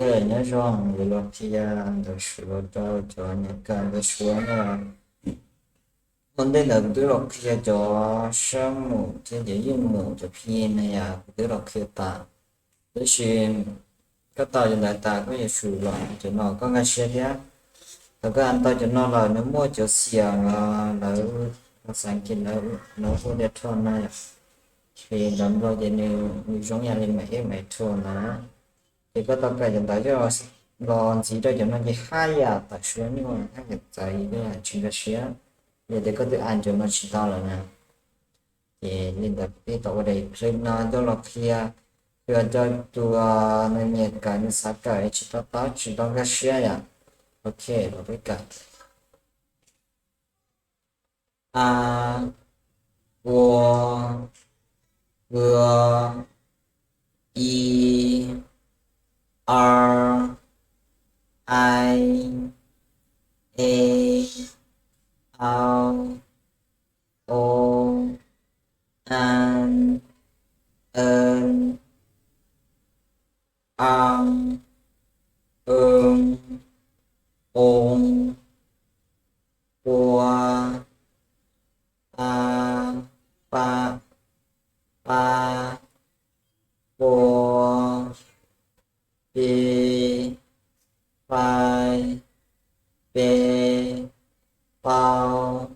Nyob zoo, yuav los qhia ntawv Suav rau cov nyiam kawm ntawv Suav na. Ua ntej ntawd kuv twb los qhia cov sab mus thiab cov yeej mus, cov phi na yom, kuv twb los qhia tas. Tab sis koj tau cov ntawv tas koj yuav tsum los cov no koj nkag siab thiab. Thaum koj tau cov no lawm nws muaj cov xiam los lawv, xav kiv lawv, lawv hu diav rho no yom. Ces ntawv Nplog ces nws, nws zoo yam li mais ib mais rho ntawd. Ces koj tau kawm cov ntawv coj los ntxiv rau cov no ces haj yam tawm suab nyuaj, haj yam txawv, yus tsis nkag siab. Yog tias koj twb a cov no tsis tau lawm na. Ces li ntawd kuv thiaj tau ua daim clip no coj los qhia, qhia rau tus nws nyiam kawm nws xav kawm tsis tau, tsis tau nkag siab yom. Ok, los peb kawm. A, ua, vua, i, ar, ai, e, au, o, an, en, ang, eng, ong, ua, a, pa, pa, pua, pe, pai, pe, pau,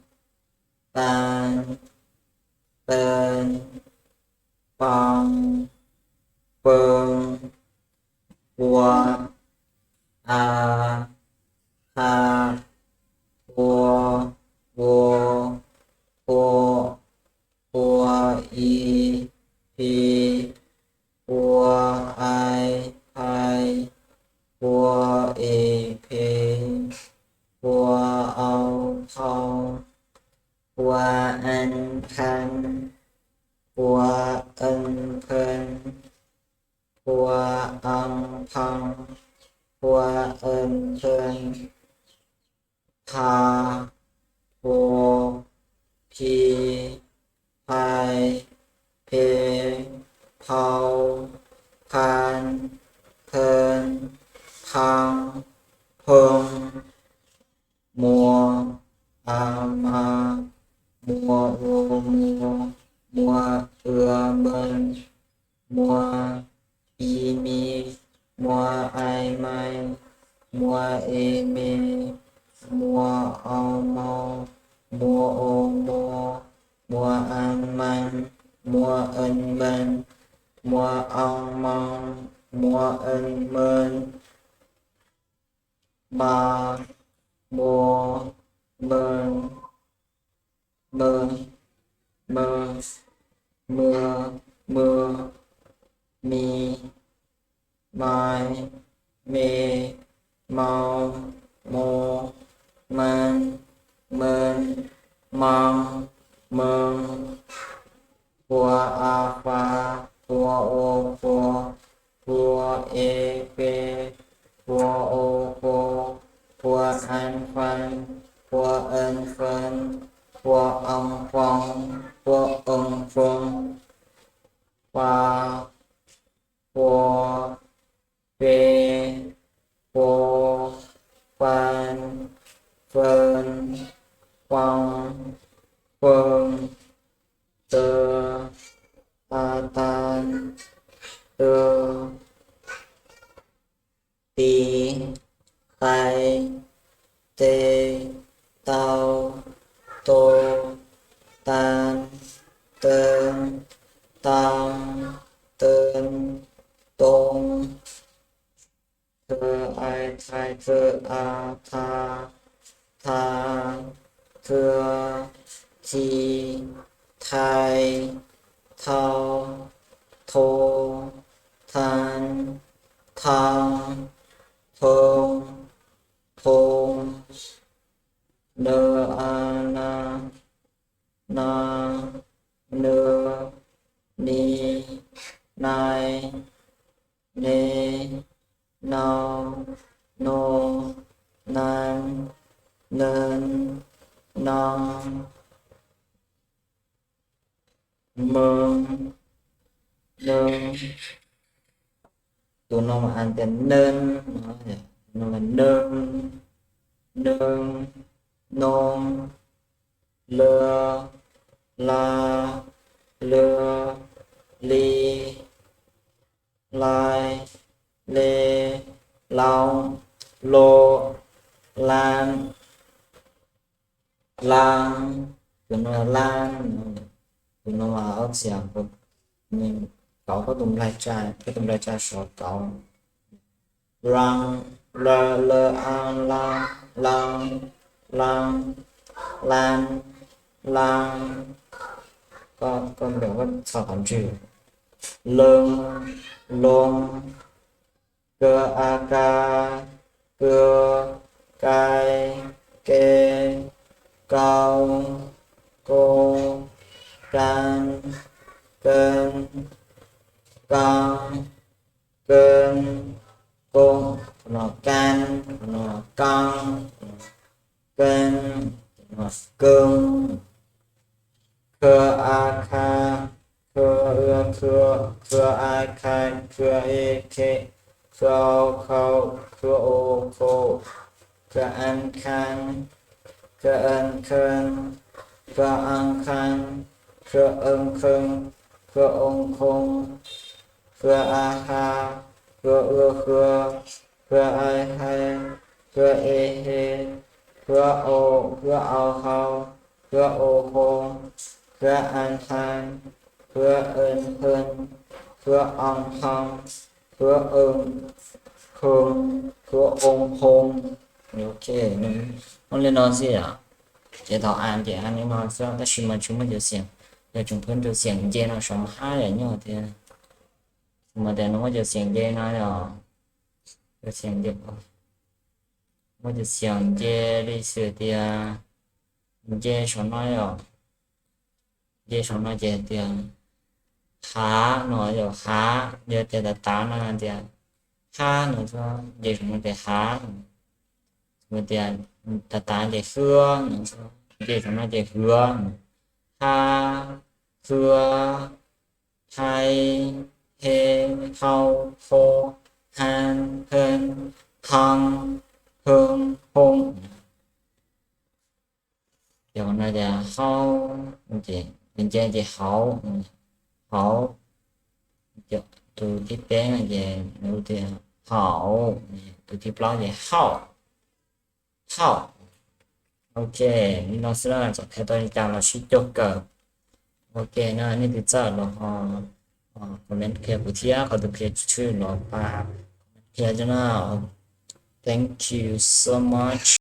pan, pen, poo, pees, pua, a, ha, pua, ua, pua, pua, i, phi, pua, ai, phai, pua, e, phe, pua, au, phau, pua, an, phan, pua, en, phen, pua, ang, phang, pua, en, phen, pha, phu, phi, phai, phe, phau, phan, phen, phang, phoo, mua, a, ma, mua, ua, mua, mua, ua, men, mua, i, mi, mua, ai, mai, mua, e, me, mua, au, mau, mua, o, muo, mua, an, man, mua, en, men, mua, ang, mang, mua, en, men, ma, mua, men, me, me, mue, mue, mi, mai, me, mau, mo, man, men, mang, meng, pua, a, fa, pua, o, pua, pua, e, pe, pua, o, po, pua, an, fan, pua, en, fen, pua, ang, fong, pua, eng, feng, pa, pua, pe, po, pan, fen, poo, pees, te, a, tan, te, ti, qai, te, tau, to, tan, ten, tang, ten, tong, te, ai, thai, te, a, tha, tha, thia, thi, thai, thau, tho, than, thang, thoo, thoo, na, a, na, na, ne, ni, nai, ne, nau, no, nan, nen, noo, meng, nees, Tus no mas an tias neeb, tus no mas neeb, neeb, noob, lab, lab, lab, li, lai, le, laub, lo, lab, lab, tus no lab, tus no mas ob txhiab, kauv koj tus nplaig tsa, koj tus nplaig tsa sov kauv. Raa, la, la, a, la, laa, laa, laa, laa. Koj, koj nplaig koj txhob qhov ntswg. Loo, loo, ka, a, ka, ka, kai, ke, kau, ko, kan, kan, kan, kan, ko, no kan, no kan, kan, no kan. Kha, a, kha, kha, ua, khua, khua, a, khai, khua, e, khe, khua, au, khau, khua, o, khau, khua, an, khan, khua, an, khan, khua, an, khan, khua, an, khan, khua, o, khoo, khua, a, ha, khua, ua, khua, khua, ai, hai, khua, e, he, khua, o, khua, au, hau, khua, o, ho, khua, an, han, khua, an, han, khua, an, han, khua, an, khoo, khua, o, hoo. Ok, muaj li no xwb yom. Ces thaum an ces an li no xwb tab sis mas tsis muaj cov xiam, yog tsoom phooj ywg cov xiam nce no saum hab yom, nyob tias, mas tias nws muaj cov xiam nce no yom, cov xiam nce, muaj cov xiam nce li xws tias nce saum no yom, nce saum no ces tias hav no yom, hav, yog tias tav tav no tias hab no, nce saum no tias hav, tias tav tav ces hwb no, nce saum no ces hwv, hab, hwb, hai, he, hau, ho, han, hen, han, hen, hoo. Ces no tias haub, ces nce ces hauv, hauv. Tus thib peb no ces nws tias haum, tus thib plaub ces hauj, hauj. Ok, li no xwb na, txawm qhia tau li cas los sib cuag kawm. Ok na, nej tus txawj los ho comment qhia kuv thiab, qhov tus qhia tsis tshwm los pab comment qhia thiab na. Thank you so much.